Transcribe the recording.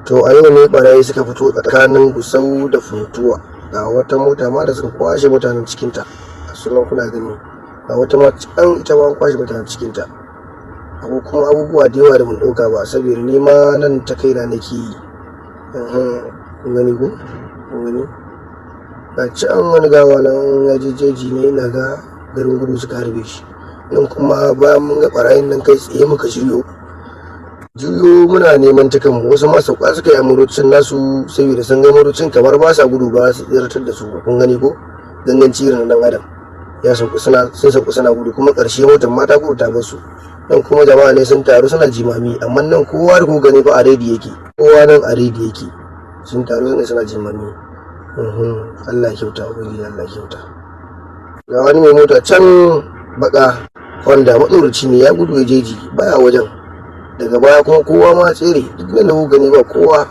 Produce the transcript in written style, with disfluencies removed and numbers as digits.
To a yau ne barayi suka fito tsakanin Gusau da Funtuwa. Ga wata mota ma da suka kwashe mutanen cikinta. Ga su nan kuna gani. Ga wata ma can ita ma an kwashe mutanen cikinta. Akwai kuma abubuwa da yawa da ban ɗauka ba, saboda ni ma nan ta kaina nake yi. Kun gani ko? Kun gani? Ga can wani gawa nan ya je jeji ne, ina ga garin gudu suka harbe shi. Nan kuma bayan mun ga ɓarayin nan, kai tsaye muka juyo. Juyo muna neman ta kanmu, wasu ma sauka suka yi a motocin nasu saboda sun ga motocin kamar ba sa gudu, ba su tsiratar da su ba. Kun gani ko? Ganganci irin na ɗan adam. Ya sauka suna sun sauka suna gudu, kuma ƙarshe motar ma ta gudu ta bar su. Nan kuma jama'a ne sun taru suna jimami, amma nan kowa da kuka gani fa a ready yake. Kowa nan a ready yake. Sun taru ne suna jimami. Allah ya kyauta, Ubangiji Allah ya kyauta. Ga wani mai mota can baka Honda, matsoraci ne, ya gudu ya jeji, baya wajen. Daga baya kuma kowa ma tsere, duk nan da kuka gani ba kowa.